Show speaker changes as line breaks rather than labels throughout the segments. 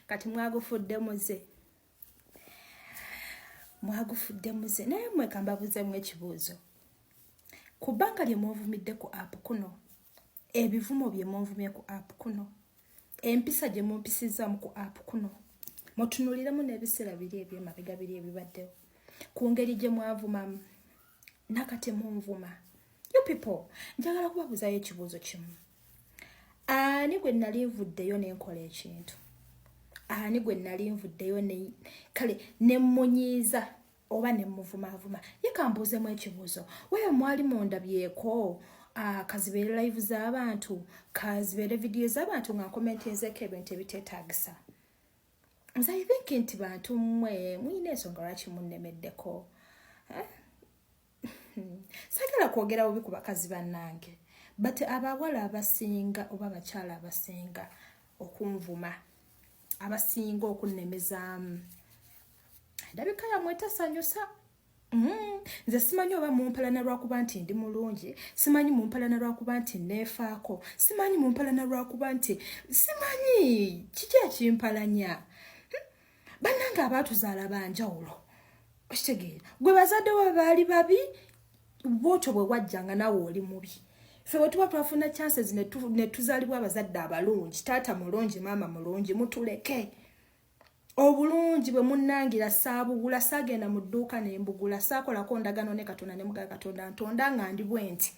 Kati mwagufudde muze, mwagufudde muze. Naye mmwe kambabuzeemu ekibuuzo. Ku bbanga lye munvumidde ku app kuno, ebivumo bye munvumye ku app kuno, empisa gye mumpisizaamu ku app kuno, mutunuliremu n'ebiseera biri ebyemabega biri ebibaddewo, ku ngeri gye mwavumamu nakati munvuma. You people, njagala kubabuzayo ekibuuzo kimu. Ani gwe nali nvuddeyo nenkola ekintu? Ani gwe nali nvuddeyo kale nemunyiiza oba nemuvumaavuma? Ye kambuuzemu ekibuuzo. Wewe mwali mundabyeko, kazibeere live z'abantu, kazibeere vidiyo z'abantu, nga nkomentinzeeko ebintu ebiteetaagisa? Nze I think nti bantu mmwe muyina ensonga lwaki munnemeddeko. Eh? Sagala kwogera bubi ku bakazi bannange, but abawala abasinga oba abakyala abasinga okunvuma, abasinga okunnemezaamu, endabika yammwe tesanyusa. Nze simanyi oba mumpalana lwakuba nti ndi mulungi, simanyi mumpalana lwakuba nti neefaako, simanyi mumpalana lwakuba nti simanyi kiki ekimpalanya. Bannange, abaatuzaala banjawulo, okitegeera? Gwe bazadde we baali babi, bwotyo bwe wajjanga naawe oli mubi. Ffe bwe tuba twafuna chances ne tuzaalibwa abazadde abalungi, taata mulungi, maama mulungi, mutuleke. Obulungi bwe munnangira saabugula, saagenda mu dduuka ne mbugula, saakolako ndagano ne Katonda ne mugaa Katonda ntonda nga ndi bwe nti.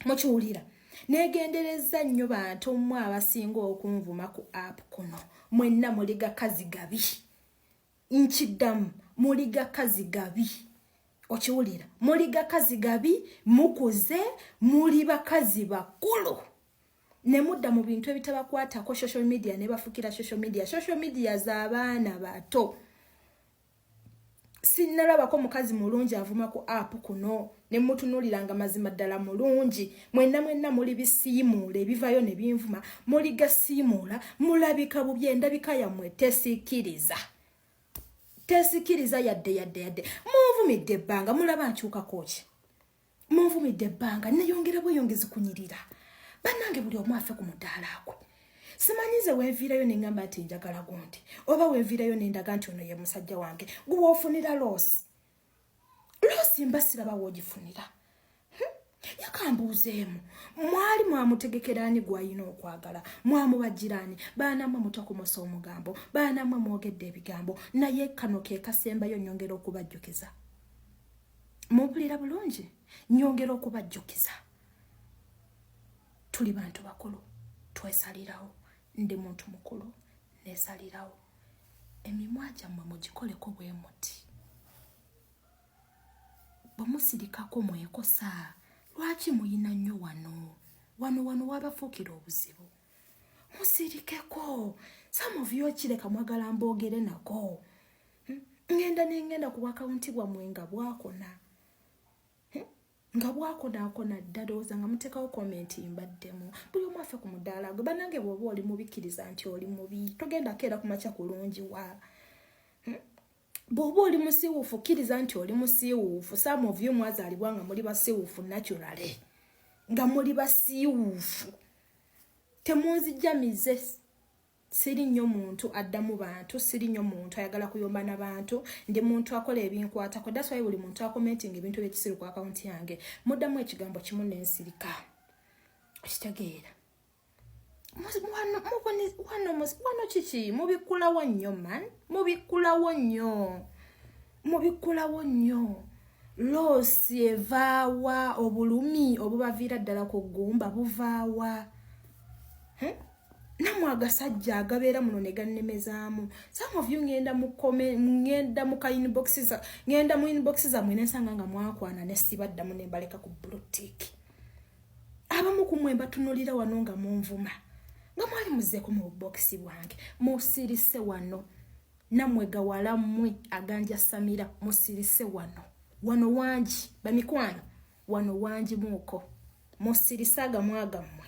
Mukiwulira? Neegendereza nnyo. Bantu mmwe abasinga okunvuma ku app kuno, mwenna muli gakazi gabi. Nkiddamu, muli gakazi gabi. Okiwulira? Muli gakazi gabi. Mukuze, muli bakazi bakulu ne mudda mu bintu ebitabakwatako. Social media ne bafukira social media, social media z'abaana bato. Sinnalabako mukazi mulungi avuma ku app kuno ne mutunuulira nga mazima ddala mulungi. Mwenna mwenna muli bisiimuula ebivayo ne binvuma, muli gasiimuula, mulabika bubi, endabika yammwe tesiikiriza, tesikiriza yadde yadde yadde. Munvumidde ebbanga, mulaba nkyukako ki? Munvumidde ebbanga, neyongera bweyongezi kunyirira. Bannange, buli omu afe ku mudaala gwe. Simanyi nze wenviirayo neŋŋamba nti njagala gundi, oba wenviirayo nendaga nti ono ye musajja wange. Guba ofunira loss, loss mba siraba woogifunira. Yakambuuzeemu, mwali mwamutegekeraani gwayina okwagala? Mwamubagiraani? Baana mmwe mutakomosa omugambo, baana mmwe mwogedde ebigambo, naye kano ke kasembayo. Nyongera okubajjukiza, mumpulira bulungi? Nyongera okubajjukiza, tuli bantu bakulu, twesalirawo. Ndi muntu mukulu, nesalirawo. Emimwa gyammwe mugikoleko bwe muti. Bwe musirikako mwekosa. Lwaki muyina nnyo wano wano wano wabafuukira obuzibu? Musirikeko. Some of you kireka mwagala mboogere nako. Ngenda nengenda ku bwakawunti bwammwe nga bwakona, Nga bwakonaakona dda, ndowooza nga muteekawo comment mbaddemu. Buli omu afe ku mudaala gwe. Bannange, bw'oba oli mubikkiriza nti oli mubi, togendako era kumakya kulungi wa. Bw'oba oli musiiwuufu, kkiriza nti oli musiiwuufu. Some of you mwazaalibwa nga muli basiiwuufu, naturally nga muli basiiwuufu. Temunzijjamize. Siri nnyo muntu addamu bantu, siri nnyo muntu ayagala kuyomba na bantu. Ndi muntu akola ebinkwatako. That's why buli muntu acommenting ebintu ebyekisiru ku akawunti yange, muddamu ekigambo kimu nensirika. Okitegeera? Wano kiki mubikkulawo nnyo man, mubikkulawo nnyo, mubikkulawo nnyo. Loss evaawa? Obulumi obubaviira ddala ku ggumba buvaawa? Nammwe agasajja agabeera muno ne gannemezaamu. Some of you ngenda mu ngenda mu ka inbox za, ngenda mu inbox zammwe nensanga nga mwakwana ne sibaddamu ne mbaleka ku blue tick. Abamu ku mmwe mbatunulira wano nga munvuma nga mwali muzzeeko mu bubokisi bwange. Musirise wano. Nammwe gawala mmwe aganja samira, musirise wano. Wano wangi bamikwano, wano wangi muuko, musirise agamwa gammwe.